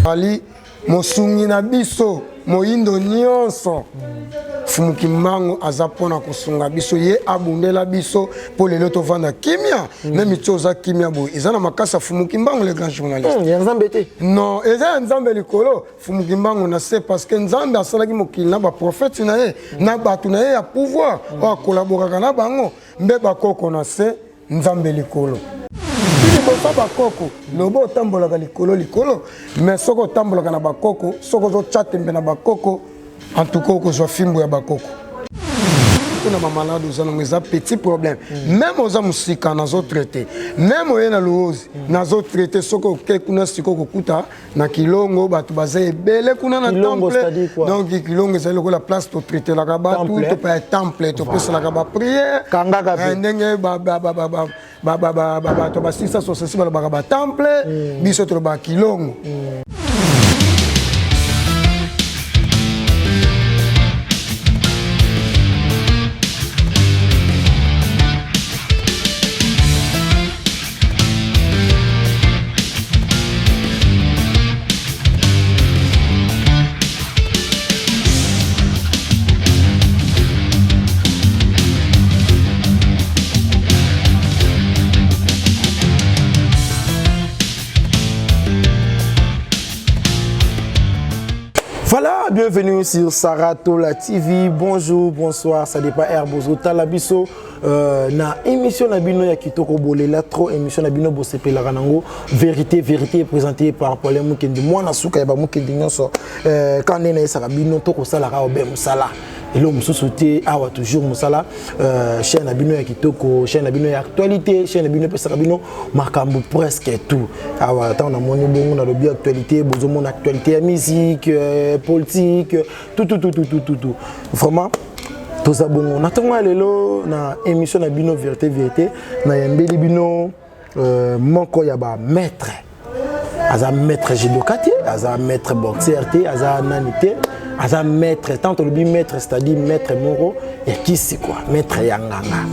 Ali mosungi na biso moyindo nyonso. Fumu Kimbangu aza mpona kosunga biso, ye abundela biso mpo lelo tovanda kimia. Meme ti oza kimia boye, eza na makasi ya Fumu Kimbangu, le grand journaliste. Ya Nzambe te? Non, eza ya Nzambe likolo, Fumu Kimbangu na se, parce que Nzambe asalaki mokili na baprofete na ye, na bato na ye ya pouvoir oyo akolaboraka na bango, mbe bakoko na se, Nzambe likolo. Liboso bakoko, loba otambolaka likolo likolo, mais soki otambolaka na bakoko, soki ozotya tembe na bakoko, en tout cas okozwa fimbo ya bakoko. Mpona bamalade oza nango, eza petit problème. Même oza mosika, nazotraite. Même oye na Luozi, nazotraite. Soki oke kuna sikoyo, kokuta na Kilongo bato baza ebele kuna na temple. Donc Kilongo ezali lokola place totraitelaka bato, topa temple, topesalaka baprière ndenge bato basisa sosesi balobaka batemple, biso tolobaka Kilongo. Voilà, bienvenue sur Sarah Tola TV. Bonjour, bonsoir, ça dépend heure bozotala biso na émission na bino ya kitoko bolela trop, émission na bino bosepelaka nango, Vérité Vérité, présenté par Paulin Mukendi, mwana suka ya ba Mukendi nyonso. Quand nde nayesaka bino, tokosalaka obe mosala, eloko mosusu te awa, toujours mosala. Chaîne na bino ya kitoko, chaîne na bino ya actualité, chaîne na bino epesaka bino makambo presque tout. Awa ntango namoni bongo, nalobi actualité, bozomona actualité ya musique, politique, tout tout tout tout tout tout tout. Vraiment toza bongo na ntongo ya lelo na émission na bino Vérité Vérité. Nayambeli bino moko ya bamaître. Aza maître judoka te, aza maître boxeur te, aza nani te, aza maître. Tant tolobi maître, c'est-à-dire maître moko ya kisi quoi, maître ya nganga,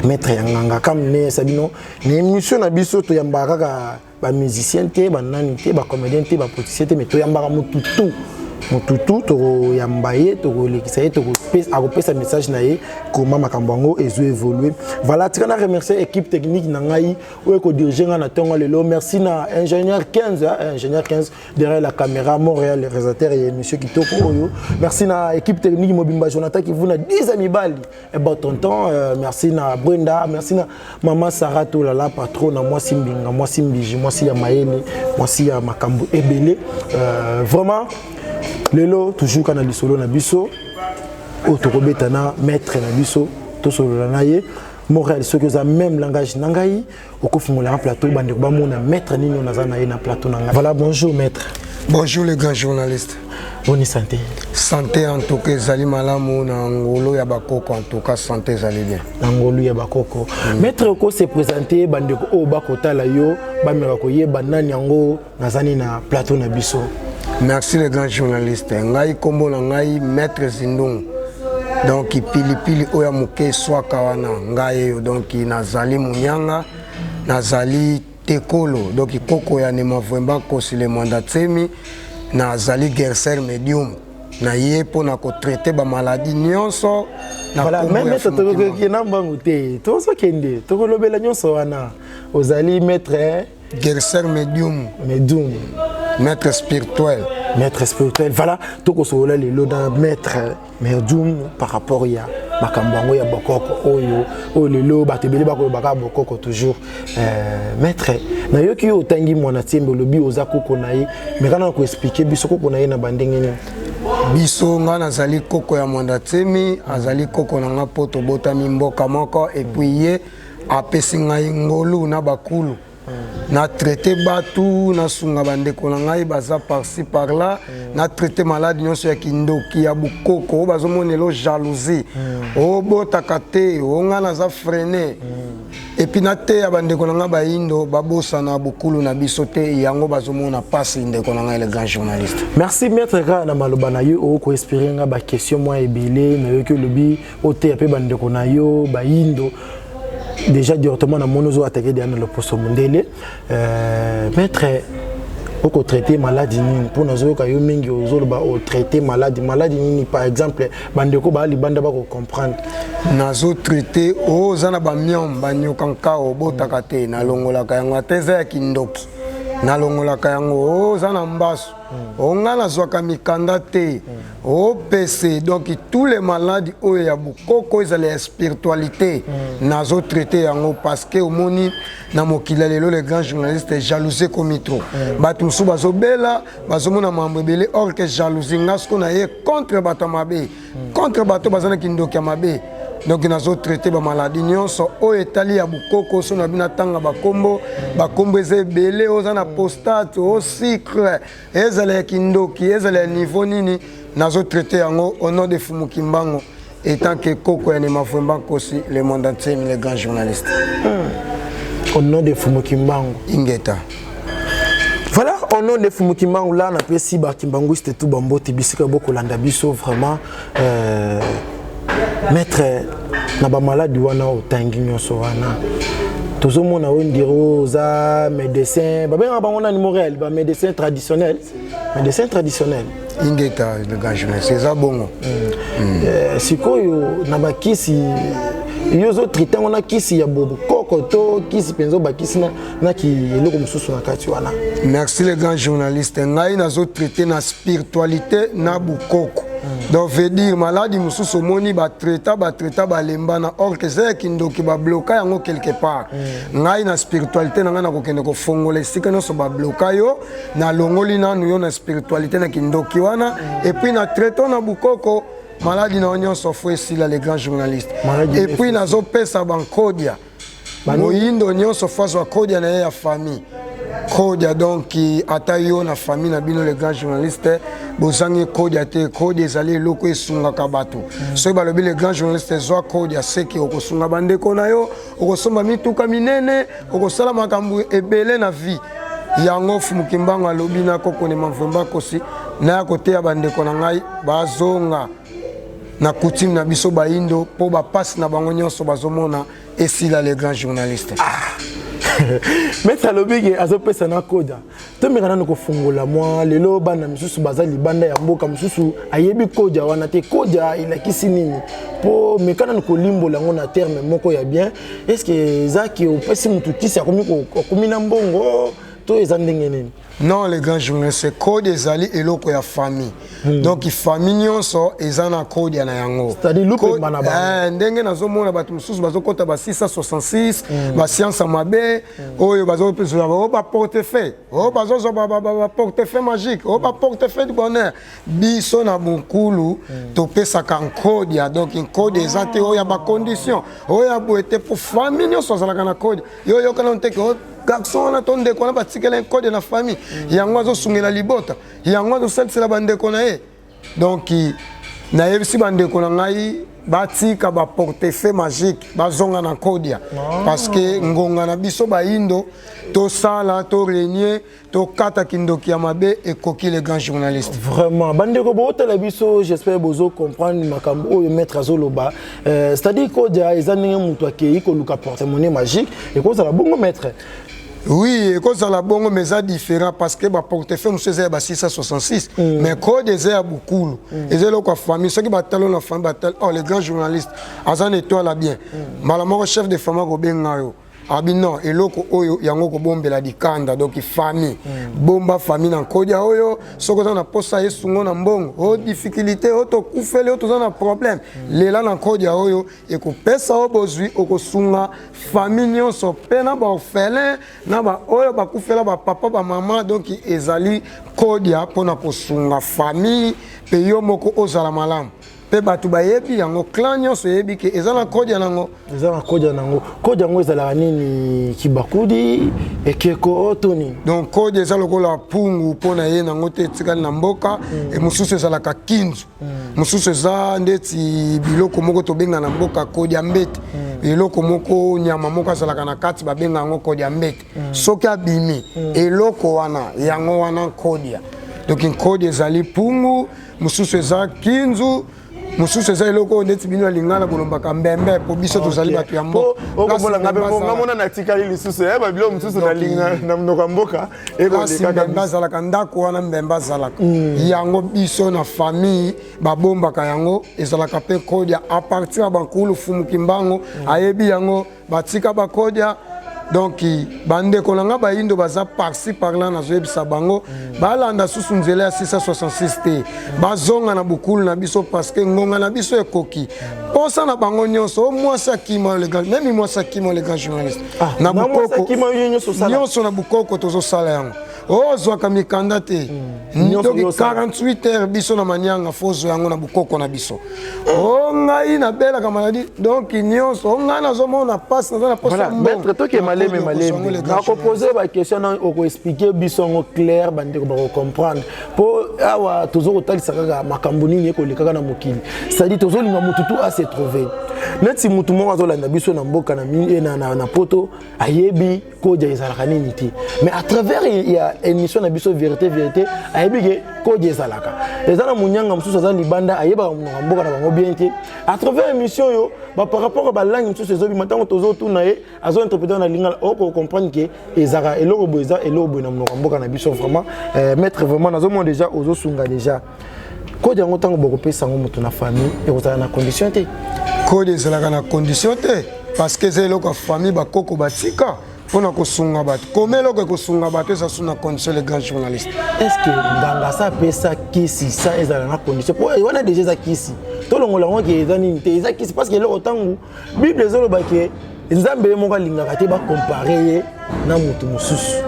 maître ya nganga. Comme neyesa bino na émission na biso, toyambaka kaka bamusicien te, banani te, bacomédien te, bapoliticien te, mais toyambaka motu tout, motu tout tokoyamba ye, tokolekisa ye, akopesa message na ye koma makambo yango ezo évolue. Voilà, tika na remercier équipe technique na ngai oyo ekodirige ngai na ntongo lelo. Merci na ingénieur 15, hein, ingénieur 15 derrière la caméra, Montréal, le réalisateur et monsieur kitoko oyo. Merci na équipe technique mobimba, Jonathan Kivuna, 10 mibali et bon tonton, merci na Brenda, merci na mama Sarah Tolala, patron na mwasi mbinga, mwasi mbiji, mwasi ya mayele, mwasi ya makambo ebele. Vraiment lelo toujours kana lisolo na biso oyo tokobeta na maître na biso, tosolola na ye. Montréal, soki oza même langage na ngai, okofungolaka plateau, bandeko bamona maître nini oyo naza na ye na plateau na ngai. Voilà, bonjour maître. Bonjour le grand journaliste. Boni santé? Santé en tout cas ezali malamu na ngolo ya bakoko, en tout cas santé ezali bien. Na ngolu ya bakoko. Maître, oko se présenter, bandeko oyo bakotala yo bameka koyeba nani yango nazani na plateau na biso. Merci le grand journaliste. Ngai kombo na ngai maître Zindungu, donc pilipili oyo ya moke eswaka wana, ngai eyo. Donc nazali monyanga, nazali tekolo, donc koko ya Nemavwemba Nkosi le Mwanda Tsemi. Nazali guérisseur médium na ye mpona kotraite bamaladi nyonso. Voilà, même maître, tokokende na mbangu te, tozokende, tokolobela nyonso wana. Ozali maître guérisseur médium. Médium. Maître spirituel. Maître spirituel, voilà. Tokosolola lelo na maître médium par rapport ya makambo yango ya bokoko oyo, oyo lelo bato ebele bakolobaka bokoko toujours. Maître, nayoki yo otangi Mwana Tiembe, olobi oza koko na ye, mais kana na koexplike biso koko na ye na bandenge nini? Biso, nga nazali koko ya Mwanda Tsemi, azali koko na nga mpo tobotami mboka moko, et puis ye apesi ngai ngolu na bakulu na traite bato, nasunga bandeko na ngai baza par-ci par-là, na traite maladi nyonso ya kindoki, ya bokoko oyo bazomonela, jalousie, obotaka te, o ngai naza freiné. Et puis nateya bandeko na ngai bayindo babosana bokulu na biso te, yango bazomona mpasi, ndeko na ngai le grand journaliste. Merci maître. Kaka na maloba na yo okoinspire nga baquestion mwa ebele. Nayoki olobi oteya mpe bandeko na yo bayindo. Déjà directement namoni ozo attaquer deya na loposo mondele. Maître, Okotraite maladi nini? Mpo nazoyoka yo mingi ozoloba otraite maladi. Maladi nini par exemple? Bandeko baa libanda bakocomprendre. Nazotraite oyo oza na bamiome, banyoka nkao, obotaka te, nalongolaka yango. Ata eza ya kindoki, nalongolaka yango. Oyo oza na mbasu, o nga nazwaka mikanda te, opc. Donc tous les maladies oyo ya bokoko, ezala ya spiritualité, nazotraite yango, parce que omoni, na mokili ya lelo, les grands journalistes, jalousie ekomi trop. Bato mosusu bazobela, bazomona mambo ebele, or que jalousie. Nga siko na ye contre bato ya mabe, contre bato baza na kindoki ya mabe. Donc nazotraite bamaladi nyonso oyo etali ya bokoko. So na bino atanga bakombo, bakombo eza ebele. Oza na prostate, o sucre, ezala ya kindoki, ezala ya niveau nini, nazotraite yango au nom de Fumu Kimbango, étant que koko ya Nemavwemba Nkosi, le monde entier, les grands journalistes. Au nom de Fumu Kimbangu. Ingeta. Voilà, au nom de Fumu Kimbangu là, napesi bakimbanguiste tout bambote bisika bokolanda biso. Vraiment, maître, na bamaladi wana otangi nyonso wana, tozomona oyo ndiro oza médecin, babengaka bango nani? Montréal, bamédecin traditionnel, médecin traditionnel. Ingeta, le grand journaliste, eza bongo. Sikoyo na bakisi yo ozotraite yango na kisi ya bokoko to kisi mpenza obakisi na ki eloko mosusu na kati wana? Merci, le grand journaliste. Ngai nazotraite na spiritualité na bokoko. Donc veut dire maladi mosusu omoni batraita, batraita, balembana, or que eza ya kindoki, babloka yango quelque part. Ngai na spiritualité na ngai nakokende kofongola esika nyonso babloka yo, nalongoli nanu yo na spiritualité na kindoki wana, et puis na traite na bokoko, maladi na yo nyonso fo esila, les grands journalistes. Maladi. Et puis nazopesa bankodia. Moyindo nyonso fo azwa kodia na ye ya famille, kodia. Donc ata yo na famille na bino, le grand journaliste, bozangi kodia te. Kodia ezali eloko esungaka bato. Soki balobi, le grand journaliste, ezwa kodia, seke okosunga bandeko na yo, okosomba mituka minene, okosala makambo ebele na vie. Yango Fumu Kimbangu alobi na kokonema Mvwemba Kosi naya koteya bandeko na ngai bazonga na coutume na biso bayindo, mpo bapasi na bango nyonso bazomona esila, le grand journaliste. Ah. Maître alobi ke azopesa na koda. Tomeka nano kofungola mwa lelo. Bana misusu baza libanda ya mboka, mosusu ayebi kodia wana te. Kodia elakisi nini? Mpo meka nano kolimbola yango na terme moko ya bien. Est ce que ezaki opesi motu kisi, akomi na mbongo, to eza ndenge nini? Non, le grand journaliste, code ezali eloko ya famille. Donc famille nyonso eza na code ya na yango. C'est-à-dire lupemba na bango. Ndenge nazomona bato mosusu bazokɔta ba 666, bascience ya mabe oyo bazozwa oyo baportefeuille, oyo bazozwa baportefeuille magique, oyo baportefeuille du bonheur. Biso na bokulu topesaka nkodia. Donc nkode eza te oyo ya bacondition, oyo ya boye te, po famille nyonso azalaka na code. Yo oyokana teke garçon wana to ndeko wana batikela nkode na famille, yango azosungela libota, yango azosalisela bandeko na ye. Donc nayebisi bandeko na ngai batika baportefeuille magique, bazonga na kodia, parce que ngonga na biso bayindo tosala, torégner, tokata kindoki ya mabe ekoki, le grand journaliste. Vraiment, bandeko bootala biso, j'espère bozo comprendre makambo oyo maître azoloba. C'est-à-dire kodia eza ndenge moto akei koluka porte-monnaie magique, ekozala bongo, maître? Oui, ekozala bongo, mais eza différent, parce que baportefeuille mosusu eza ya ba 666, mais code eza ya bukulu, eza eloko ya famille. Soki batali na famille, batali, oh, le grand journaliste aza na étoile ya bien, mbala moko chef de famille akobenga yo, abi non, eloko oyo yango kobombela likanda. Donc famille, bomba famille na nkodia oyo. Soki oza na posa esungo na mbongo, o difficulté, oyo tokufeli, oyo toza na problème, lela na nkodia oyo, ekopesa oyo bozwi, okosunga famille nyonso, mpe na baorphelin, na baoyo bakufela bapapa, bamama. Donc ezali kodia mpona kosunga famille, mpe yo moko ozala malamu, mpe bato bayebi yango, clan nyonso eyebi ke eza na kodia nango. Eza na kodia nango. Kodia yango ezalaka nini? Kibakudi, ekeko to nini? Donc kodia eza lokola pungu mpo na ye nango te, etikali na mboka. E mosusu ezalaka kinzu, mosusu eza ndeti biloko moko tobenga na mboka kodia mbete. Eloko moko, nyama moko azalaka na kati, babenga yango kodia mbete. Soki abimi eloko wana, yango wana kodia. Donc kodia ezali pungu, mosusu eza kinzu. Mosusu eza eloko oyo neti bino ya lingala bolombaka mbembe, mpo biso tozali bato ya mboka. Okomona nga mpe nga mona natikali lisusu ya babilo mosusu na monoko ya mboka. Kasi mbembe azalaka ndako wana, mbembe azalaka yango, biso na famille babombaka yango, ezalaka mpe kodia à partir ya bankulu. Fumu Kimbangu ayebi yango, batika bakodia. Donc bandeko na nga bayindo baza par-ci par-là, nazoyebisa bango balanda susu nzela ya 666 te, bazonga na bukulu na biso, parce que ngonga na biso ekoki. Mposa na bango nyonso o mwasi akima, même mwasi akima, le grand journaliste. Na bukoko nyonso, na bukoko tozosala yango. Ozwaka mikanda te, donc 48 heures biso na manianga fo ozwa yango na bukoko na biso. O ngai nabelaka maladie, donc nyonso o ngai nazomona mpasi, naza na posa. Maître, toke maleme maleme, nakopose baquestion na okoexpliquer biso yango clair, bandeko bakocomprendre, mpo awa toza kotalisa kaka makambo nini ekolekaka na mokili. C'est-à-dire tozolinga motu tu ase trouver neti motu moko azolanda biso na mboka na poto, ayebi kodia ezalaka nini te, mais à travers ya émission na biso Vérité Vérité, ayebi ke kodia ezalaka. Eza na monyanga mosusu aza libanda, ayebaka monoko ya mboka na bango bien te. À travers émission oyo, par rapport a balangue mosusu ezobima, ntango tozotuna ye, azointerpréter na lingala, okocomprendre ke ezalaka eloko boye, eza eloko boye na monoko ya mboka na biso. Vraiment, maître, vraiment nazomona déjà ozosunga déjà. Kodia yango, ntango bokopesa yango moto na famille, ekozala na condition te? Kode ezalaka na condition te, parce que eza eloko ya famille, bakoko batika mpona kosunga bato. Koma eloko ekosunga bato eza su na condition, le grand journaliste? Est ce que nganga sa apesa kisi sa ezala na condition? Po wana déjà eza kisi, tolongola yango ke eza nini te, eza kisi, parce que eloko ntango Bible ezoloba ke Nzambe ye moko alingaka te bacomparer ye na motu mosusu,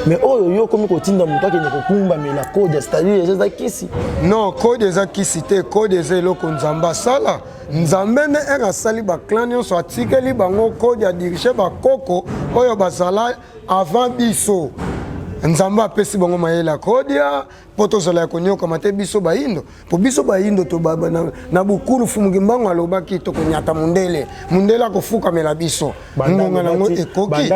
mais oyo yo okomi kotinda moto akende kokumbamela kodia, c'est-à-dire eza kisi. Non, kode eza kisi te. Kode eza eloko Nzambe asala. Nzambe nde ere asali baclan nyonso, atikeli bango kode adiriger. Bakoko oyo bazala avant biso, Nzambe apesi bango mayele ya kodia mpo tozala ya konyokama te, biso bayindo. Mpo biso bayindo na bukulu, Fumu Kimbangu alobaki tokonyata mundele, mundele akofukamela biso. Ngonga nango ekoki.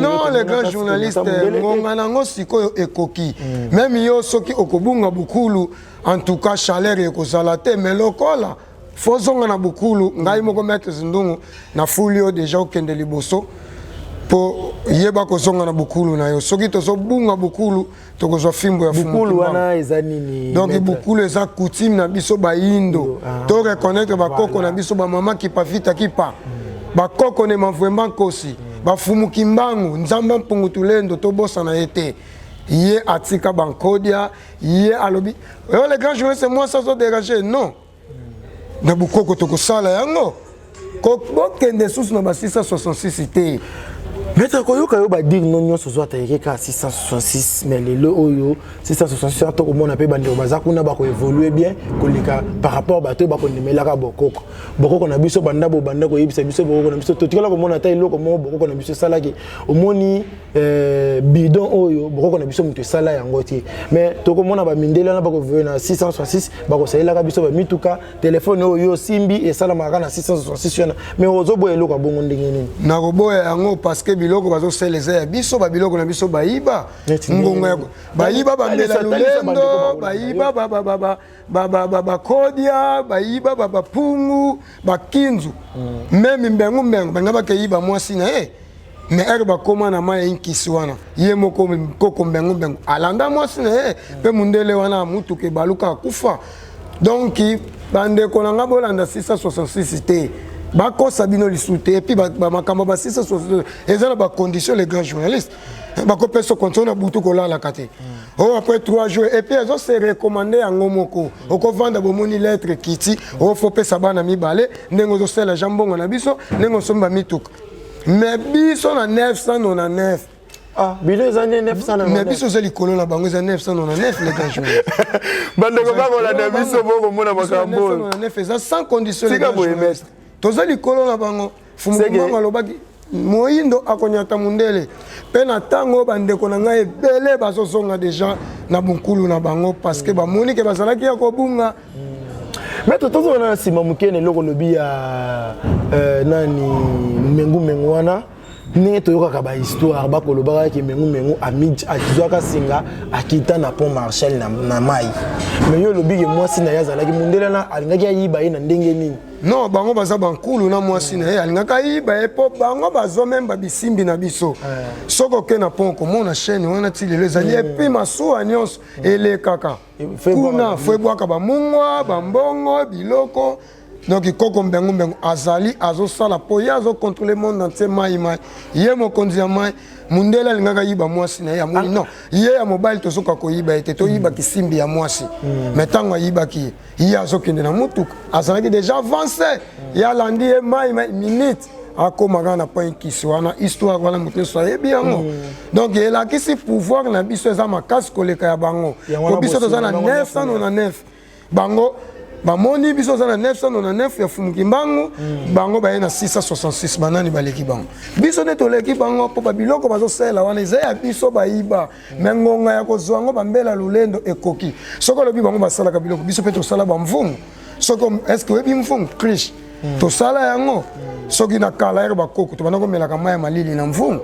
Non, le grand journaliste, ngonga nango sikoyo ekoki. Même yo soki okobunga bukulu, en tout cas chaleur ekozala te, mais lokola fozonga na bukulu. Ngai moko maître Zindungu nafuli yo déjà, okende liboso mpo yeba kozonga na bukulu na yo. Soki tozobunga bukulu, tokozwa fimbo ya Bukulu wana eza nini? Donc bukulu eza coutume na biso bayindo. To reconnaître bakoko na biso, bamama Kipa Vita Kipa, bakoko ne Mavwemba Nkosi, bafumu Kimbangu, Nzambe Mpungu Tulendo. Tobosana ye te, ye atika bankodia. Ye alobi oyo, le grand journaliste, mwasi azodéranger. Non, na bukoko tokosala yango, bokende susu na ba 666 te. Maître, koyoka yo badire no nyonso, ozwa atayeke kaka 666, mais lelo oyo 666 tokomona mpe bandeko baza kuna bakoévoluer bien koleka par rapport bato oyo bakondemelaka bokoko. Bokoko na biso, banda bobanda koyebisa biso bokoko na biso, totikala komona ata eloko moko bokoko na biso esalaki. Omoni bidon oyo, bokoko na biso moto esala yango te, mais tokomona bamindele wana bakoévoluer na 666, bakosalelaka biso bamituka, telefone oyo osimbi esalamaka na 666 wana, mais ozoboya eloko ya bongo ndenge nini? Nakoboya yango parce que biloko bazosala eza ya biso, babiloko na biso bayiba. Ngonga bayiba, bambela lulendo bayiba, bakodia bayiba, bapungu bakinzu, même mbengu mbengu balinga bakeyiba mwasi na ye, mais ere bakóma na mai ya nkisi wana, ye moko koko mbengu mbengu alanda mwasi na ye mpe mundele wana, mutuka ebaluka, akufa. Donc bandeko na nga, bolanda 666 te, bakosa bino lisu te. Et puis bamakambo ba 666 eza na bacondition, les grands journalistes, bakopesa condition na butu kolalaka te oyo après 3 jours, et puis ezose recommander yango moko. Okovanda, bomoni lettre kiti oyo, fo pesa bana mibale, ndenge ozosala ja mbongo na biso, ndenge osombi bamituka, mais biso na 999. Ah, bino eza nde 999? Mais biso eza likolo na bango, eza 999, les grands journalistes. Bandeko bakolanda biso, bokomona makambo oyo. 999 eza sans condition. Tika boye, maître. Toza likolo na bango. Fumu alobaki moyindo akonyata mundele, mpe na ntango oyo bandeko na ngai ebele bazozonga déjà na bunkulu na bango, parce que bamoni ke bazalaki ya kobunga. Maître, tozona na nsima moke na eloko olobi ya nani, mengu mengu wana. Ndenge toyokaka bahistoire, bakolobaka ke Mengu Mengu azwaka singa, akita na pont Marshal na mai. Mais yo olobi ke mwasi na ye azalaki mondele wana, alingaki ayiba ye na ndenge nini? Non, bango baza bankulu na mwasi na ye, alingaki ayiba ye mpo bango bazwa meme babisimbi na biso. Soki oke na pont, komona chaîne wana ti lelo ezali. Et puis masuwa nyonso elekaka kuna, fo ebwaka bamungwa, bambongo, biloko. Donc koko Mbengu Mbengu azali azosala mpo ye azocontrôle monde entier. Mai mai, ye mokonzi ya mai. Mundele alingaka yiba mwasi na ye, amoni non, ye ya mobali tozoka koyiba ye te, toyiba kisimbi ya mwasi. Mais ntango ayibaki ye, ye azokende na mutuka, azalaki déjà avancé, ye alandi ye mai mai, minute akóma kaka na point kisi wana. Histoire wana moto nyonso ayebi yango. Donc elakisi pouvoir na biso eza makasi koleka ya bango, po biso toza na 999. Bango bamoni biso oza na 999 ya Fumuki Mbangu, bango baye na 666. Banani baleki bango? Biso nde toleki bango, mpo babiloko bazosalela wana eza ya biso, bayiba. Mais ngonga ya kozwa yango, bambela lolendo ekoki. Soki olobi bango basalaka biloko, biso mpe tosala bamvungu. Soki est-ce oyebi mvungu cruche, tosala yango. Soki na kala ere bakoko tobanda komelaka mai ya malili na mvungu,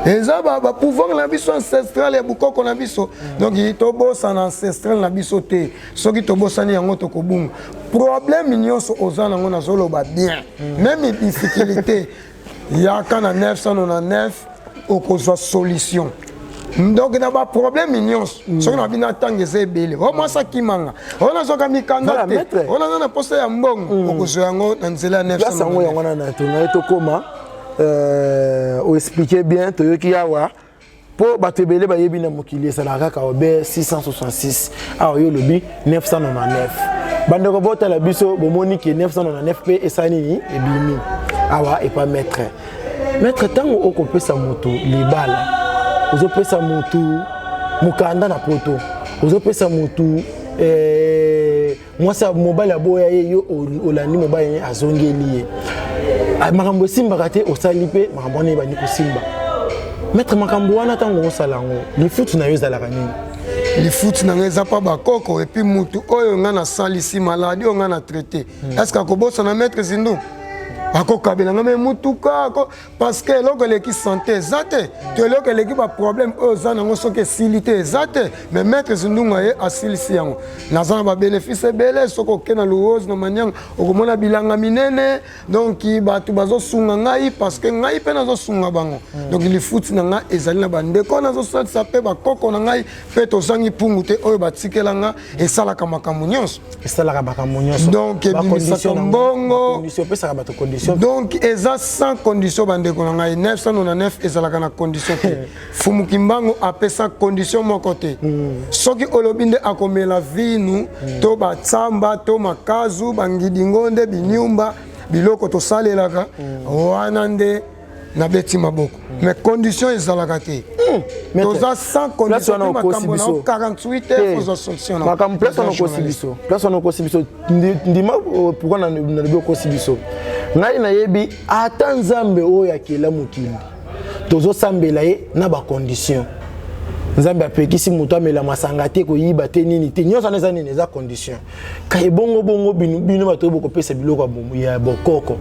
eza bapouvoir na biso ancestral ya bokoko na biso. Donc tobosana ancestral na biso te. Soki tobosani yango, tokobunga. Problème nyonso oza nango, nazoloba bien, même difficulté, yaka na 999, okozwa solution. Donc na baproblème nyonso, soki na bino atanga eza ebele, o mwasi akimanga, o nazwaka mikanda te, o naza na posa ya mbongo, okozwa yango na nzela ya 999. Yango yango wana na tongai tokóma oexpliquer bien. Toyoki awa mpo bato ebele bayebi na mokili ezalaka kaka obe 666. Awa yo olobi 999. Bandeko botala biso, bomoni ke 999 mpe esali nini? Ebimi awa epa maître. Maître, ntango okopesa moto libala, ozopesa motu mokanda na poto, ozopesa motu mwasi, mobali aboya ye, yo olandi mobali ye, azongeli ye, makambo esimbaka te, osali mpe makambo wana ebandi kosimba. Maître, makambo wana ntango osala yango, lifutu na yo ezalaka nini? Lifuti na ngai eza mpa bakoko. Et puis mutu oyo ngai nasalisi maladie, oyo ngai na traité, est ce que akobosana maître Zindu? Akokabela ngai me mutuka, parce que eloko eleki santé eza te, to eloko eleki baproblème oyo oza nango soki esili te eza te. Mais maître Zindunga ye asilisi yango. Naza na babénéfice ebele. Soki oke na Luozi, na Manianga, okomona bilanga minene. Donc bato bazosunga ngai parce que ngai mpe nazosunga bango. Donc lifuti na ngai ezali na bandeko nazosalisa mpe bakoko na ngai mpe tozangi mpungu te. Oyo batikela nga esalaka makambo nyonso. Esalaka makambo nyonso. Donc ebimisaka mbongo. Opesaka bato condition? Donc eza sans condition, bandeko na ngai. 999 ezalaka na condition te. Fumuki Mbango apesa condition moko te. Soki olobi nde akomela vinu to batsamba to makazu, bangidingo nde binyumba, biloko tosalelaka wana nde nabeti maboko. Mais condition ezalaka te. Toza sans condition. Makambo na 48 heures, ozwa solution. Makambo place wana okosi biso, place wana okosi biso. Ndima pourquoi nalobi okosi biso. Ngai nayebi ata Nzambe oyo akela mokili, tozosambela ye na bacondition. Nzambe apekisi moto amela masanga te, koyiba te, nini te. Nyonso wana eza nini? Eza condition. Ka ebongo bongo bino bato oyo bokopesa biloko ya bokoko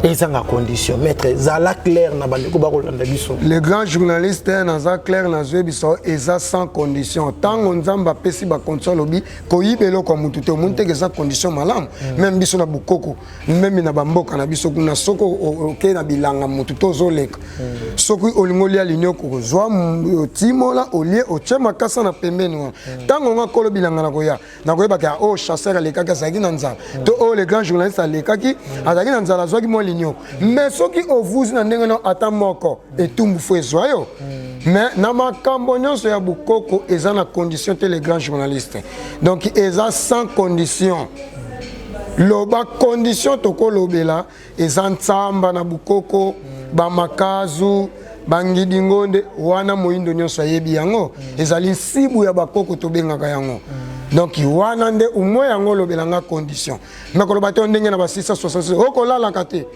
ezanga condition? Maître, zala clair na bandeko bakolanda biso. Le grand journaliste, naza clair. Nazoyebisa, eza sans condition. Ntango Nzambe apesi bacondition, alobi koyiba eloko ya motu te, omoni teke eza condition malamu. Même biso na bokoko, même na bamboka na biso kuna, soki okei na bilanga motu to ozoleka, soki olingi olia linioko, kozwa otimola, olie, otie makasa na pembeni wana. Ntango nga kolo bilanga na koya, nakoyebaka oyo chasseur alekaki, azalaki na nzala, to oyo le grand journaliste alekaki, azalaki na nzala, azwaki mwa linyoko. Mais soki ovuzi na ndenge no ata moko, etumbu fo ezwa yo. Mais na makambo nyonso ya bokoko eza na condition te, le grand journaliste. Donc eza sans condition. Loba condition, tokolobela eza ntsamba na bokoko, bamakazu, bangidingo nde wana. Moyindo nyonso ayebi yango, ezali nsibu ya bakoko tobengaka yango. Donc wana nde umwe yango olobelanga condition. Mais koloba te ndenge na ba 666, okolalaka te,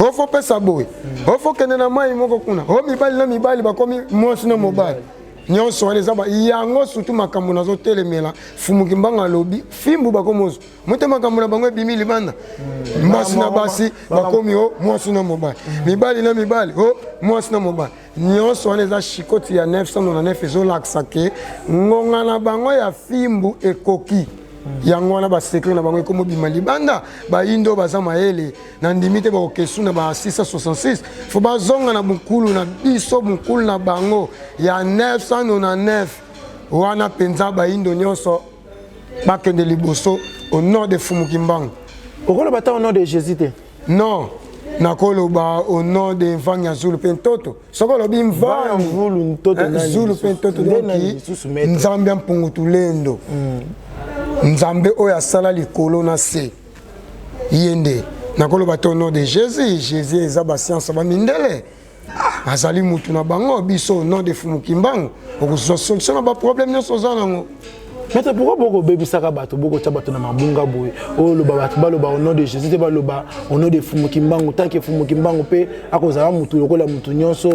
ofopesa boye, ofokende na mai moko kuna, o mibali na mibali bakomi mwasi na mobali. Nyonso wana eza yango, surtout makambo nazotelemela. Fumu Kimbangu alobi fimbu bakomozwa mote, makambo na bango ebimi libanda. Basi na basi bakomi o mwasi na mobali, mibali na mibali, o mwasi na mobali. Nyonso wana eza shikoti ya 999, ezolakisa ke ngonga na bango ya fimbu ekoki. Yango wana basecret na bango ekomobima libanda. Bayindo baza mayele, na ndimi te bakokesu na ba 666. Fo bazonga na mokulu na biso, mokulu na bango ya 999 wana mpenza. Bayindo nyonso bakende liboso au nom de Fumu Kimbangu. Okoloba ta au nom de Jésus te? Non, nakoloba au nom de Mvangi ya Zulu mpe Ntoto. Soki olobi Mvangi Zulu mpe Ntoto, donc Nzambe ya Mpungu Tulendo, Nzambe oyo asala likolo na se, ye nde nakoloba te au nom de Jésus. Jésus eza bascience bamindele, azali mutu na bango. Biso, au nom de Fumu Kimbangu, okozwa solution na baproblème nyonso oza nango. Maître, pourquoi bokobebisaka bato, bokotya bato na mabunga boye? Oyo oloba, bato baloba au nom de Jésus te, baloba au nom de Fumu Kimbangu. Tant que Fumu Kimbangu mpe akozala mutu lokola mutu nyonso,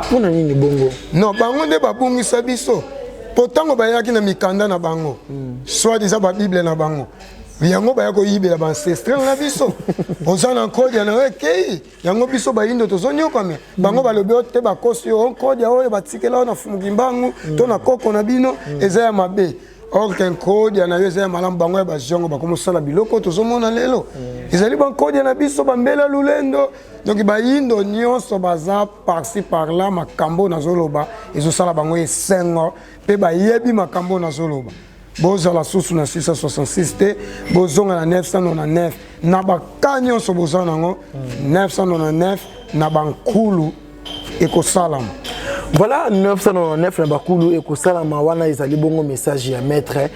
mpona nini bongo? Non, bango nde babungisa biso, po ntango bayaki na mikanda na bango, soit eza babible na bango, yango baya koyibela baancestral na biso. Oza na nkodia na yo ekei yango, biso bayindo tozonyokwame. Bango balobi oyo te, bakosi yo, nkodia oyo batikela oyo na Fumu Kimbangu to na koko na bino eza ya mabe, or ke nkodia na yo eza ya malamu. Bango ya baziongo bakomosala biloko tozomona lelo, ezali bankodia na biso, bambela lulendo. Donc bayindo nyonso baza par-ci par-là, makambo nazoloba ezosala bango esengo mpe bayebi makambo nazoloba. Bozala susu na 666 te, bozonga na 999. Na baka nyonso boza nango, 999 na bankulu ekosalama. Voilà, 999 na bakulu ekosalama. Wana ezali bongo message ya maître.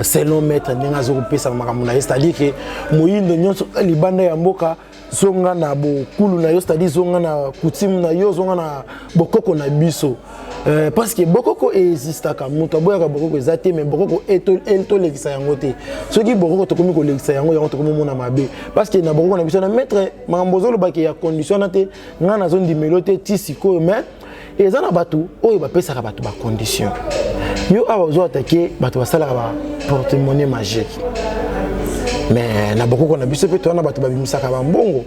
Selon maître, ndenge azokopesa makambo na ye, c'est-à-dire ke moyindo nyonso libanda ya mboka, zonga na bokulu na yo, c'est-à-dire zonga na coutume na yo, zonga na bokoko na biso, parce que bokoko existaka. Moto aboyaka bokoko eza te, mais bokoko tolekisa yango te. Soki bokoko tokomi kolekisa yango, yango tokomi omona mabe, parce que na bokoko na biso na maître, makambo ozolobaki ya condition wana te, ngai nazondimelo te ti sikoyo. Mais eza na bato oyo bapesaka bato bacondition. Yo awa ozo attaquer bato basalaka ba porte-monnaie magique, mais na bokoko na biso mpe towana bato babimisaka bambongo.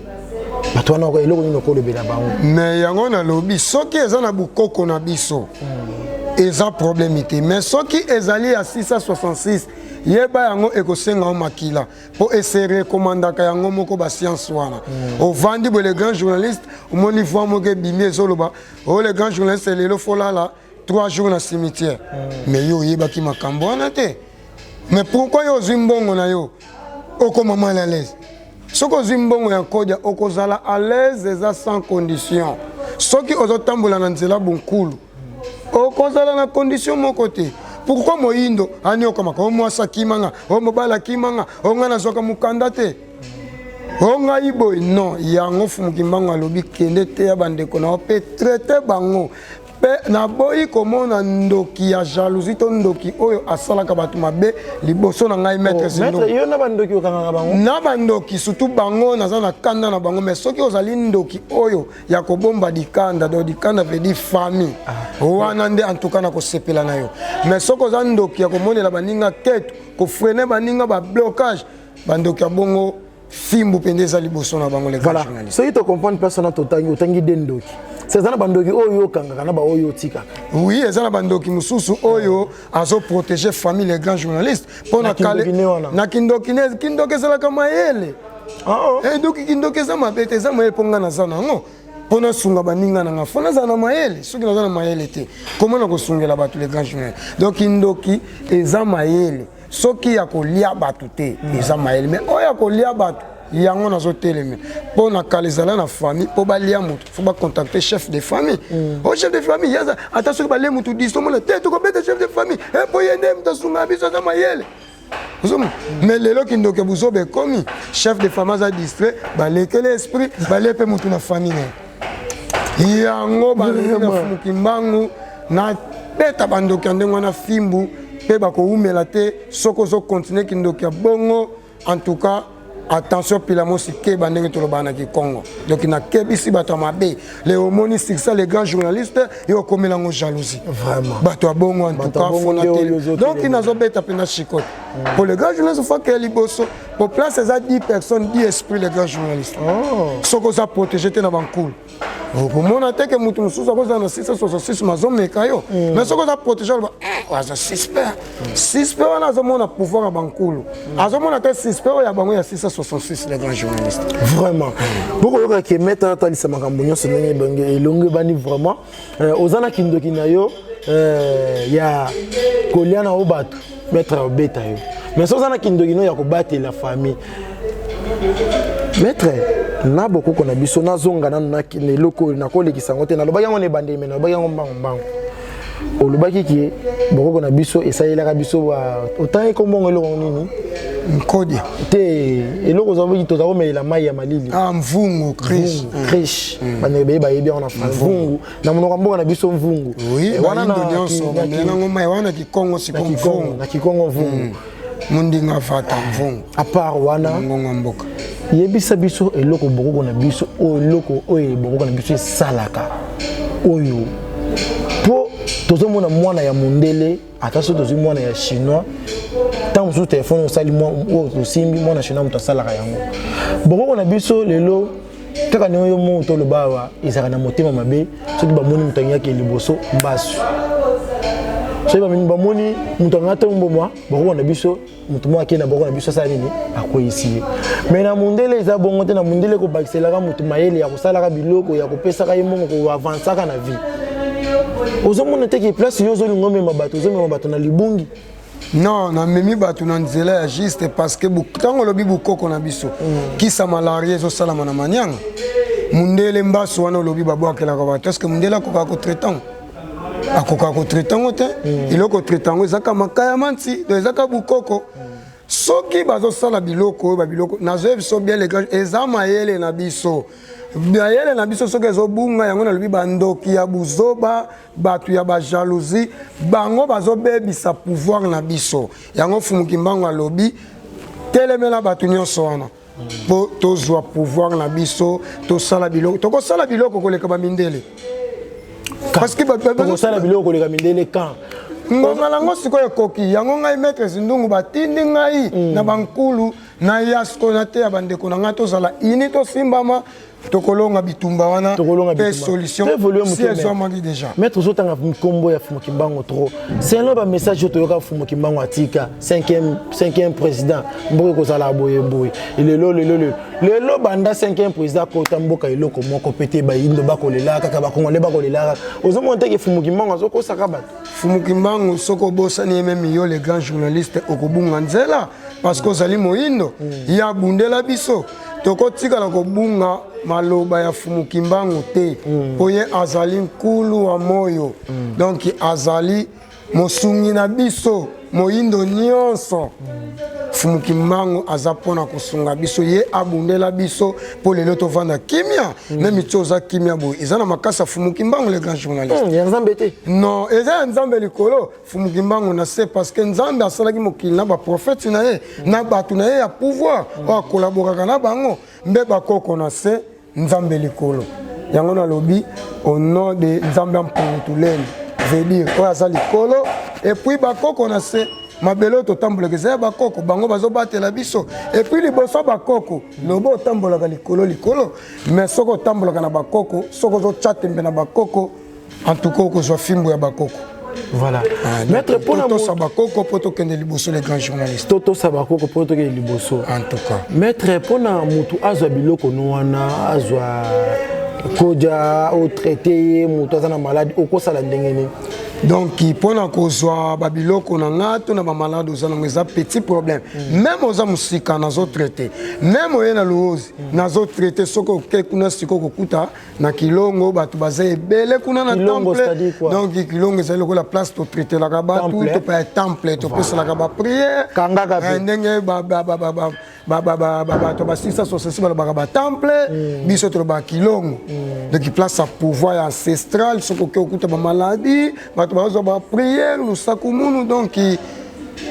Bato wana, eloko nini okolobela bango? Mais yango nalobi, soki eza na bokoko na biso, eza problème te. Mais soki ezali ya 666, yeba yango ekosenga yo makila, mpo ese rekomandaka yango moko bascience wana. Ovandi boye, le grand journaliste, omoni voix moko ebimi, ezoloba: "O le grand journaliste, lelo folala 3 jours na cimetière." Mais yo oyebaki makambo wana te. Mais pourquoi yo ozwi mbongo na yo, okoma mal à l'aise? Soki ozwi mbongo ya nkodia, okozala à l'aise, eza sans condition. Soki ozotambola na nzela bonkulu, okozala na condition moko te. Pourquoi moyindo aniokamaka? O mwasi akimanga, o mobali akimanga, o ngai nazwaka mokanda te, o ngai boye. Non, yango Fumu Kimbangu alobi: kende te ya bandeko na yo mpe traite bango. Mpe naboyi komona ndoki ya jalousie to ndoki oyo asalaka bato mabe liboso na ngai, maître Zindo. Yo na bandoki okangaka bango? Na bandoki, surtout bango naza na kanda na bango. Mais soki ozali ndoki oyo ya kobomba dikanda, donc dikanda veut dire famille wana nde, en tout cas nakosepela na yo. Mais soki oza ndoki ya komonela baninga keto, kofreiner baninga, bablocage, bandoki ya bongo, fimbu mpenza eza liboso na bango, les grands journalistes. Soki tocomprendre place wana, totangi, otangi de ndoki, se eza na bandoki oyo okangaka na baoyo otikaka? Oui, eza na bandoki mosusu oyo azoprotéger famille, les grands journalistes, mpo na kindoki ne wana. Na kindoki ne, kindoki ezalaka mayele. Ndoki, kindoki eza mabe te, eza mayele, mpo ngai naza nango mpo nasunga baninga na nga. Fo nazala na mayele. Soki naza na mayele te, koma na kosungela bato, les grands journalistes? Donc kindoki eza mayele. Soki ya kolia bato te, eza mayele. Mais oyo ya kolia bato, yango nazotelema, mpo na kala ezala na famille, mpo balia motu, fo bacontacte chef de famille. O chef de famille yaza, ata soki balie motu 10, omona te tokobeta chef de famille, mpo ye nde moto asungaka biso, aza mayele, ozomona. Mais lelo kindoki ya buzoba ekomi, chef de famille aza distrait, balekeli esprit, balie mpe motu na famille na ye. Yango balobi na Fumu Kimbangu, nabeta bandoki ya ndenge wana fimbu mpe bakowumela te. Soki ozocontinuer kindoki ya bongo, en tout cas Attention Pilamosi, keba ndenge tolobaka na Kikongo. Donc nakebisi bato ya mabe. Le omoni succès les grands journalistes, yo okomela yango jalousie. Vraiment. Bato ya bongo en tout cas fona tele. Donc nazobeta mpenza chicote. Po le grand journaliste faut akeye liboso. Po place eza 10 personnes, 10 esprits le grand journaliste. Oh. Soki oza protégé te na bankulu. Okomona te ke moto mosusu akozala na 666 mazomeka yo. Mais soki oza protégé oloba eh, aza suspect. Suspect wana azomona pouvoir ya bankulu. Azomona te suspect oyo ya bango ya 666 le grand journaliste. Vraiment. Bokoyoka ke maître atalisa makambo nyonso ndenge ebongi elongi ebani vraiment. Oza na kindoki na yo ya kolia na yo bato, maître obeta yo. Mais soki oza na kindoki no ya kobatela famille, maître na bokoko na biso, nazonga nanu na eloko oyo nakolekisa yango te. Nalobaki yango na ebandeli, me nalobaki yango mbango mbango. Olobaki ke bokoko na biso esalelaka biso, otangi kombongo eloko nini? Nkodia. Te, eloko ozalaki toza komelela mai ya malili. Ah, mvungu, krish. Krish, bandeko beye bayebi yango na France, mvungu na monoko ya mboka na biso, mvungu. Oui, wana na nyonso bamelango mai wana Kikongo siko mvungu. Na Kikongo mvungu. Mondinga fata mvungu. À part wana, ngonga mboka. Yebisa biso eloko bokoko na biso oyo, eloko oyo bokoko na biso esalaka oyo, mpo tozomona mwana ya mondele, ata soki tozwi mwana ya Chinois, ntango mosusu telefone osali oyo tosimbi, mwana Chinois moto asalaka yango. Bokoko na biso lelo kaka ndenge yo moto oloba awa, ezalaka na motema mabe. Soki bamoni moto angiyaki liboso mbasu, soki bamoni moto anga tombomwa bokoko na biso, moto moko akei na boko na biso asala nini? Akweyisi ye. Mais na mondele eza bongo te. Na mondele kobakiselaka moto mayele ya kosalaka biloko, ya kopesaka ye mbongo, koavansaka na vie. Ozomona te ke place yo ozolinga omema bato, ozomema bato na libungi? Non, namemi bato na nzela ya juste, parce que ntango olobi bokoko na biso, kisa malaria ezosalama na manianga. Mundele mbasu wana olobi babwakelaka bato, est ce que mundele akokaka kotraiter yango? Akokaka kotraiter yango te. Eloko traiter yango ezaka makaya manti, donc ezaka bukoko. Soki bazosala biloko oyo, babiloko nazoyebi biso bien, eza mayele na biso. Mayele na biso soki ezobunga yango, nalobi bandoki ya buzoba, bato ya bajalousie, bango bazobebisa pouvoir na biso. Yango Fumu Kimbangu alobi telemela bato nyonso wana mpo tozwa pouvoir na biso, tosala biloko, tokosala biloko koleka bamindele. Parce que tokosala biloko koleka mindele quand? Ngonga nango sikoyo ekoki. Yango ngai maître Zindungu batindi ngai na bankulu na ya sikoyo nateya bandeko na ngai, tozala ini, tosimbama, tokolonga bitumba wana. Mpe solution si ezwamaki déjà. Maître, ozotanga nkombo ya Fumu Kimbangu trop. Selon bamessage oyo toyoka, Fumu Kimbangu atika cinquième président, mboka ekozala boye boye. Lelo lelo lelo lelo, banda cinquième président akota mboka, eloko moko pe te. Bayindo bakolela kaka, bakongole bakolela kaka. Ozomona te ke Fumu Kimbangu azokosaka bato? Fumu Kimbangu, soki obosani ye, même yo le grand journaliste okobunga nzela, parce que ozali moyindo. Ye abundela biso, tokotikala kobunga maloba ya Fumu Kimbangu te, mpo ye azali nkulu wa moyo. Donc azali mosungi na biso moyindo nyonso. Fumu Kimbangu aza mpona kosunga biso. Ye abundela biso mpo lelo tovanda kimia. Même ti oza kimia boye, eza na makasi ya Fumu Kimbangu, le grand journaliste. Ya Nzambe te? Non, eza ya Nzambe likolo, Fumu Kimbangu na se, parce que Nzambe asalaki mokili na baprofete na ye, na bato na ye ya pouvoir oyo akolaboraka na bango, mbe bakoko na se, Nzambe likolo. Yango nalobi au nom de Nzambe ya Mpungu Tuleni, veut dire oyo aza likolo, et puis bakoko na se. Mabele oyo totambolaka eza ya bakoko, bango bazobatela biso. Et puis liboso bakoko, lobo otambolaka likolo likolo, mais soki otambolaka na bakoko, soki ozotya tembe na bakoko, en tout cas okozwa fimbo ya bakoko. Voilà. Ah, maître, mpona totosa bakoko mpo tokende liboso, les grands journalistes. Totosa bakoko mpo tokende liboso. En tout cas. Maître, mpona motu azwa biloko no wana, azwa koja otraiter ye, moto aza na maladi, okosala ndenge nini? Donc mpona kozwa babiloko na nga to na bamalade oza nango, eza petit problème. Même oza mosika, nazotraiter. Même oye na Luozi, nazotraiter. Soki oke kuna sikoyo, kokuta na Kilongo bato baza ebele kuna na temple. Donc Kilongo ezali lokola place totraitelaka bato, topa temple, topesalaka baprière ndenge bato basisa sosesi balobaka batemple, biso tolobaka Kilongo. Donc place ya pouvoir ya ancestral. Soki oke okuta bamaladi, bato bazwa baprière, lusakumunu. Donc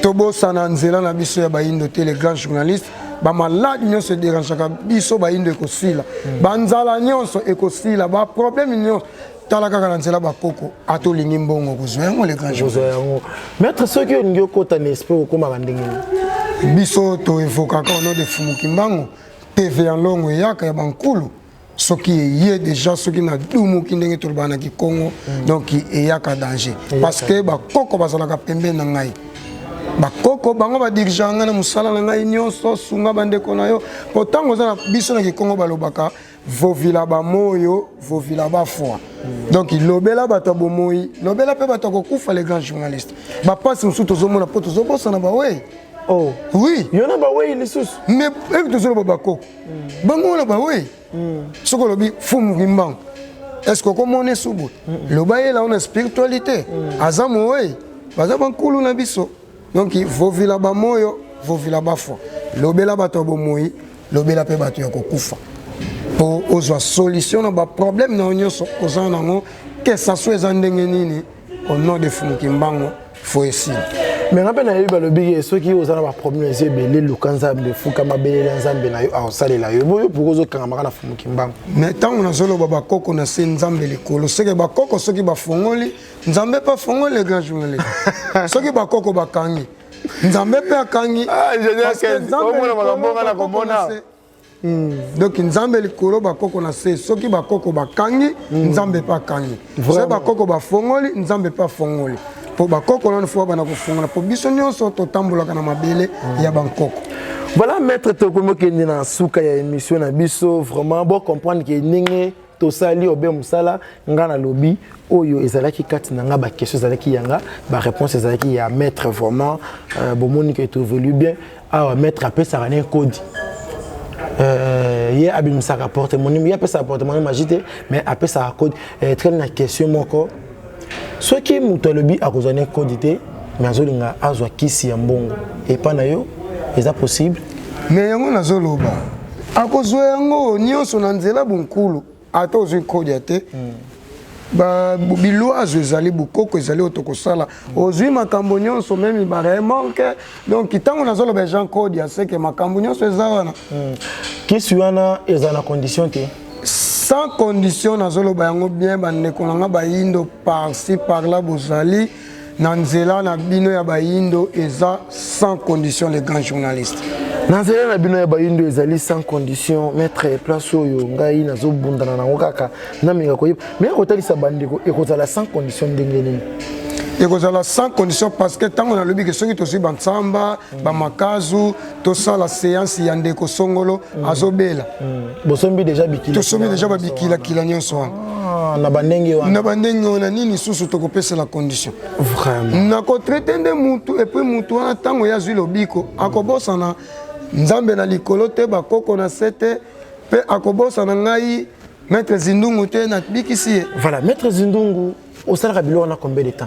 tobosana nzela na biso ya bayindo te, les grands journalistes. Bamaladi nyonso ederangeaka biso bayindo ekosila, banzala nyonso ekosila, baproblème nyonso. Tala kaka na nzela bakoko, ata olingi mbongo, kozwa yango, le grand jour. Kozwa yango. Maître, soki olingi okota na esprit, okomaka ndenge nini? Biso toevokaka au nom de Fumu Kimbangu. TV ya longo eyaka ya bankulu. Soki eye déjà, soki nadumuki ndenge tolobaka na Kikongo, donc eyaka danger, parce que bakoko bazalaka pembeni na ngai. Bakoko bango badirigeaka ngai na mosala na ngai nyonso. Sunga bandeko na yo, po ntango oza na biso na Kikongo balobaka: "Vovila bamoyo, vovila bafwa." Donc lobela bato ya bomoi, lobela mpe bato ya kokufa. Les grands journalistes, bapasi mosusu tozomona mpo tozobosana bawei. Oh. Oui. Yo na bawei lisusu? Mais eke tozoloba bakoko bango wana bawei. Soki olobi Fumu Kimbangu, est ce que okomona esubu? Loba yela wana spiritualité aza mowei, baza bankulu na biso. Donc vovila bamoyo, vovila bafwa. Lobela bato ya bomoi, lobela mpe bato ya kokufa, mpo ozwa solution na baproblème na yo nyonso oza nango, que ça soit eza ndenge nini. Au nom de Fumu Kimbangu, faut esila. Mais nga mpe nayebi, balobi ke soki oza na baproblème eza ebele, luka Nzambe, fuka mabelela Nzambe na yo, akosalela yo. Boyo pourquoi ozokangamaka na Fumu Kimbangu? Mais ntango nazoloba bakoko na se, Nzambe likolo, seke bakoko soki bafongoli, Nzambe mpe afongoli. Le grand journaliste, soki bakoko bakangi, Nzambe mpe akangi. Ah, ingénieur. Parce que Kenzi, Nzambe omona likolo, makambo nga na bakoko komona. na se. Donc Nzambe likolo, bakoko na se. Soki bakoko bakangi, Nzambe mpe akangi. Soki bakoko bafongoli, Nzambe mpe afongoli, mpo bakoko nano faut bana kofongola, mpo biso nyonso totambolaka na mabele ya bankoko. Voilà, maître, tokomi okende na suka ya émission na biso. Vraiment, bocomprendre ke ndenge tosali obe mosala, nga nalobi oyo ezalaki kati na nga, baquestion ezalaki ya nga, baréponse ezalaki ya maître. Vraiment, bomoni ke toévolue bien awa. Maître apesaka ne kodi, ye abimisaka porte-monnaie, ye apesaka porte-monnaie magie te, mais apesaka code. Tikali na question moko: soki moto alobi akozwa ne code te, mais azolinga azwa kisi ya mbongo epa na yo, eza possible? Mais yango nazoloba, akozwa yango nyonso na nzela bonkulu. Ata ozwi kode ya te, bilwazo ezali, bokoko ezali oyo tokosala, ozwi makambo nyonso, même baremorque. Donc ntango nazoloba Jean Code ya seke, makambo nyonso eza wana. Kisi wana eza na condition te? Sans condition. Nazoloba yango bien, bandeko na nga bayindo par-ci par-là, bozali na nzela na bino ya bayindo, eza sans condition, les grands journalistes. Na nzela na bino ya bayindo ezali sans condition. Maître, place oyo ngai nazobundana nango kaka, naminga koyeba me kotalisa bandeko ekozala sans condition ndenge nini? Ekozala sans condition parce que ntango nalobi ke soki tozwi bantsamba, bamakazu, tosala séance ya ndeko songolo azobela. Bosombi déjà bikila? Tosombi déjà babikilakila nyonso wana. Ah, na bandenge wana. Na bandenge wana, nini susu tokopesela condition? Vraiment. Nakotraiter nde mutu, et puis mutu wana, ntango ye azwi lobiko, akobosana Nzambe na likolo te, bakoko na se te, mpe akobosana ngai maître Zindungu te, nabikisi ye. Voilà, maître Zindungu, osalaka biloko wana combien de temps?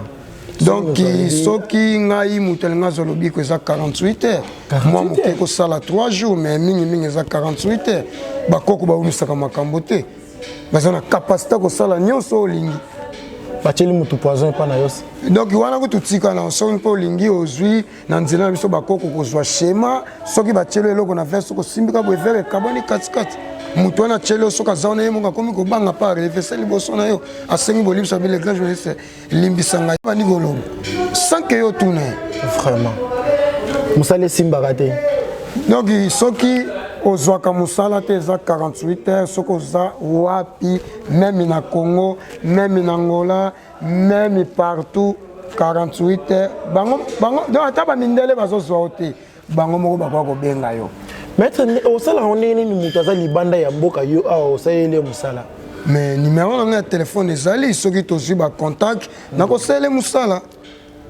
Donc soki ngai moto alingi azwa lobiko, eza 48 heures. Mwa moke kosala 3 jours, mais mingimingi eza 48 heures. Bakoko baumisaka makambo te, baza na capacité kosala nyonso oyo olingi. Batieli motu poison epa na yo? Donc wana kutu tika na soki mpe olingi, ozwi na nzela na biso bakoko kozwa schéma. Soki batieli eloko na verre, soki osimbika boye, verre ekabwani katikati. Moto wana atieli yo, soki aza wana, ye moko akomi kobanga pa arevese liboso na yo, asengi bolimbisa bi: "Le grand journaliste, limbisa ngai." Bandi koloba sans que yo tuna ye. Vraiment, mosala esimbaka te. Donc soki ozwaka mosala te, eza 48 heures. Soki oza wapi, même na Congo, même na Angola, même partout, 48 heures. Bango bango, donc ata bamindele bazozwa yo te, bango moko bakoka kobenga yo. Maître, osalaka ndenge nini? Moto aza libanda ya mboka, yo awa osaleli ye mosala? Mais numéro na ngai ya telefone ezali. Soki tozwi bacontact, nakosalele mosala.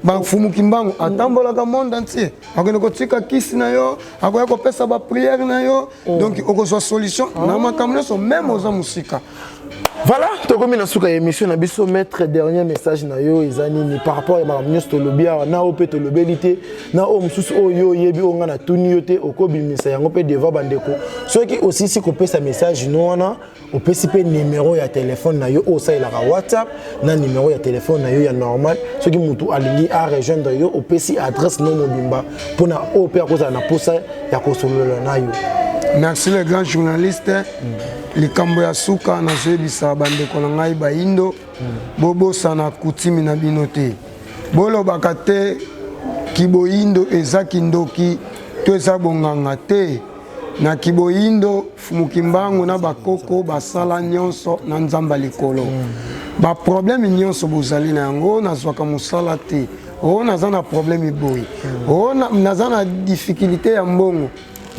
Bafumu Kimbangu atambolaka monde entier, akende kotika kisi na yo, akoya kopesa baprière na yo. Donc okozwa solution na makambo nyonso, même oza mosika. Voilà, tokomi na suka ya émission na biso. Maître, dernier message na yo eza nini par rapport ya makambo nyonso tolobi awa, na oyo mpe tolobeli te, na oyo mosusu oyo yo oyebi, oyo ngai natuni yo te, okobimisa yango mpe devant bandeko? Soki osisi kopesa message no wana, opesi mpe numero ya telefone na yo oyo osalelaka WhatsApp, na numero ya telefone na yo ya normal soki motu alingi arejoindre yo, opesi adresse no mobimba mpona oyo mpe akozala na posa ya kosolola na yo. Merci, le grand journaliste. Likambo ya suka nazoyebisa bandeko na ngai bayindo, bobosana kutimi na bino te. Bolobaka te kiboyindo eza kindoki to eza bonganga te. Na kiboyindo, Fumu Kimbangu na bakoko basala nyonso na Nzambe ya likolo. Baproblème nyonso bozali na yango, nazwaka mosala te, o naza na problème boye, o naza na difficulté ya mbongo,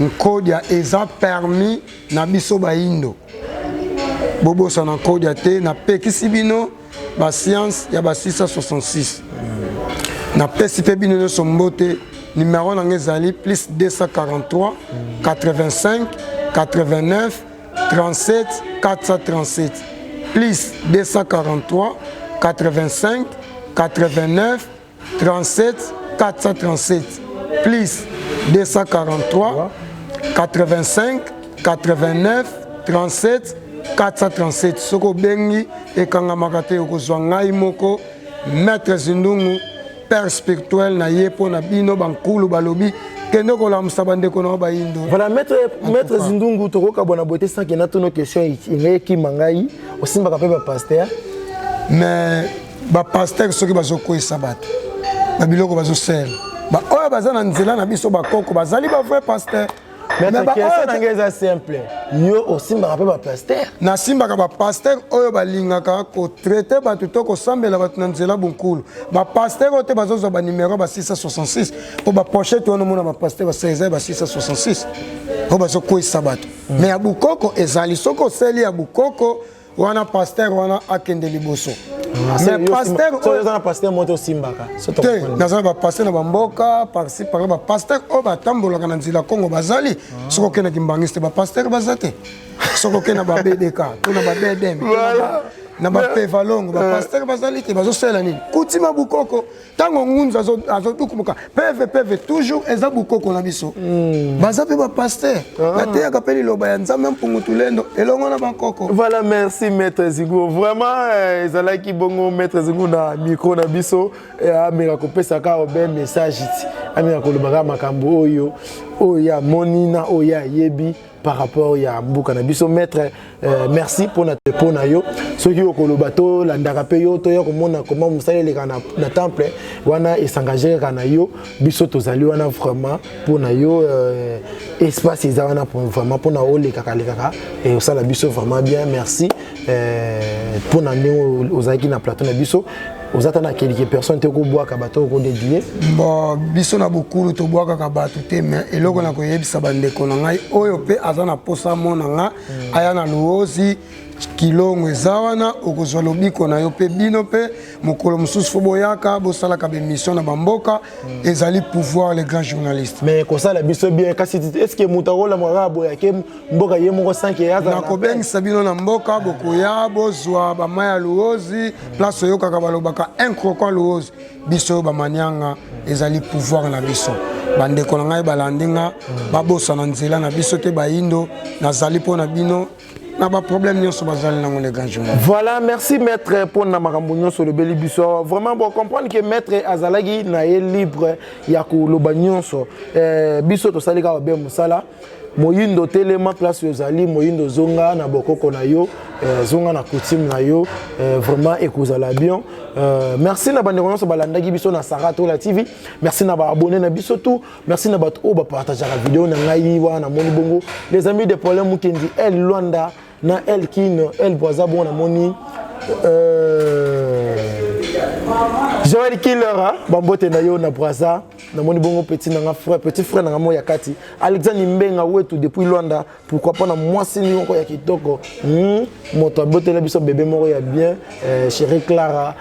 nkodia eza permis na biso bayindo. Bobosana nkodia te. Napekisi bino bascience ya ba 666. Napesi mpe bino nyonso mbote. Numero na ngai ezali plus 243 85 89 37 437, plus 243 85 89 37 437, plus 243 85 89 37 437. Soki obengi, ekangamaka te, okozwa ngai moko, Maître Zindungu, père spirituel na ye mpo na bino. Bankulu balobi kende kolamusa bandeko na yo bayindo. Voilà, maître Zindungu, tokokabwana boye te sans que natuna question engai ekima ngai. Osimbaka mpe bapasteur? Mais bapasteur, soki bazokweyisa bato babiloko, bazosala baoyo baza na nzela na biso bakoko, bazali bavrai pasteur. Maître, question na ngai eza simple: yo osimbaka mpe bapasteur? Nasimbaka bapasteur oyo balingaka kotraiter bato to kosambela bato na nzela bunkulu. Bapasteur oyo te bazozwa banumero ba 666, mpo bapochette wana omona bapasteur basala eza ba 666 oyo bazokweyisa bato. Mais ya bukoko ezali, soki osali ya bukoko wana, pasteur wana akende liboso. Mais pasteur oyo oza na pasteur moko te osimbaka? Te, naza na bapasteur na bamboka par-ci par-là. Bapasteur oyo batambolaka na nzela Kongo bazali. Soki okendaki mbangisi te, bapasteur baza te. Soki okende na babdk to na babdm, na bapevalongo, bapasteur bazali te. Bazosalela nini? Kutima bukoko. Ntango ngunzu azodukumuka peve peve, toujours eza bukoko na biso. Baza mpe bapasteur, bateyaka mpe liloba ya Nzambe Mpungu Tulendo elongo na bankoko. Voilà, merci Maître Zingu. Vraiment, ezalaki bongo Maître Zingu na micro na biso. Ameka kopesa kaka obe message ti ameka koloba kaka makambo oyo oyo amoni na oyo ayebi par rapport ya mboka na biso. Maître, merci mpona yo. Soki okoloba, tolandaka mpe yo, toya komona comment mosala eleka na temple wana, esengage kaka na yo. Biso tozali wana vraiment mpona yo. Espace eza wana vraiment mpona olekaka lekaka, osala biso vraiment bien. Merci mpona ndenge ozalaki na plateau na biso. Oza ta na quelque personne te kobwaka bato, okodédier? Bon, biso na bokulu tobwakaka bato te, mais eloko na koyebisa bandeko na ngai oyo mpe aza na posa mona nga, aya na Luozi, Kilongo eza wana, okozwa lobiko na yo. Mpe bino mpe mokolo mosusu fo boyaka, bosalaka bémission na bamboka. Ezali pouvoir, les grands journalistes. Mais kosala biso bien kasi, est ce que moto akolamaka kaka boye ake mboka ye moko sans que azala? Nakobengisa bino na mboka, bokoya, bozwa bamai ya Luozi, place oyokaka balobaka un croquant Luozi. Biso oyo bamanianga ezali pouvoir na biso. Bandeko na ngai balandi nga, babosana nzela na biso te. Bayindo, nazali mpo na bino na baproblème nyonso bazali nango, les grands journaux. Voilà, merci maître mpona makambo nyonso olobeli biso awa. Vraiment, bon, comprendre que maître azalaki na ye libre ya koloba nyonso. Biso tosali kaka be mosala. Moyindo, telema place ozali. Moyindo, zonga na bokoko na yo, zonga na coutume na yo. Vraiment ekozala bien. Merci na bandeko nyonso balandaki biso na Sara Tola TV. Merci na baabonné na biso tout. Merci na bato oyo bapartageaka video na ngai wana. Namoni bongo les amis de Paulin Mukendi, El Luanda na El Kin, El Boiza. Bongo namoni Joël Killer, bambote na yo na Braza. Namoni bongo petit nanga frère, petit frère nanga mo ya kati, Alexandre Mbenga wetu depuis Luanda. Pourquoi pas na mwasi moko ya kitoko, moto abotela biso bébé moko ya bien, chéri Clara.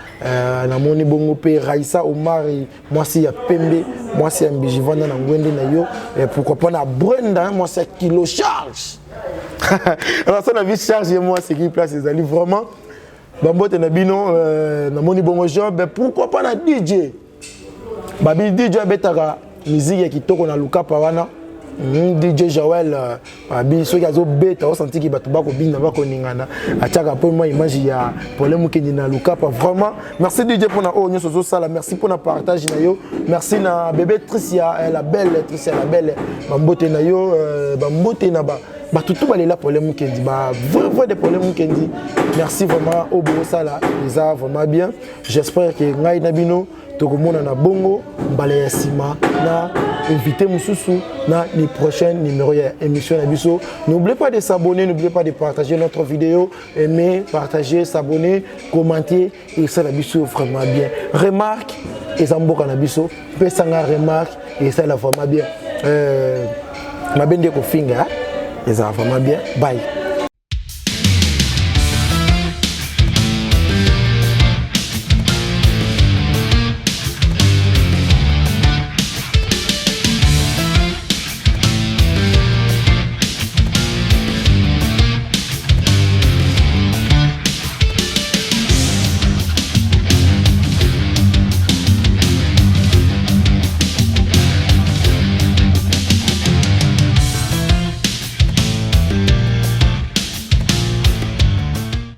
Namoni bongo mpe Raisa Omari, mwasi ya pembe, mwasi ya mbiji, vanda na ngwende na yo. Pourquoi pas na Brenda, mwasi ya kilo charge. Alors so na bi charge moi ce place ezali vraiment bambote na bino. Namoni bongo Job, pourquoi pas na DJ babi DJ abetaka musique ya kitoko na Lukapa wana. DJ Joel babi soki azobeta, osantiki bato bakobina, bakoningana, atiaka mpo mwa image ya problème okende na Lukapa. Vraiment merci DJ mpona oyo nyonso ozosala, merci mpona partage na yo, merci na bébé Tricia, la belle Tricia, la belle, bambote na yo, bambote na ba bato tu balela problème Mukendi, ba vrai vrai de problème Mukendi. Merci vraiment, oyo bozosala eza vraiment bien. J'espère que ngai na bino tokomona na bongo mbala ya nsima na invité mosusu na les prochains numéros ya émission na biso. N'oubliez pas de s'abonner, n'oubliez pas de partager notre vidéo, aimer, partager, s'abonner, commenter, esala biso vraiment bien. Remarque eza mboka na biso, pesanga remarque, esala vraiment bien. Mabe nde kofinga, ezala vraiment bien. Bye.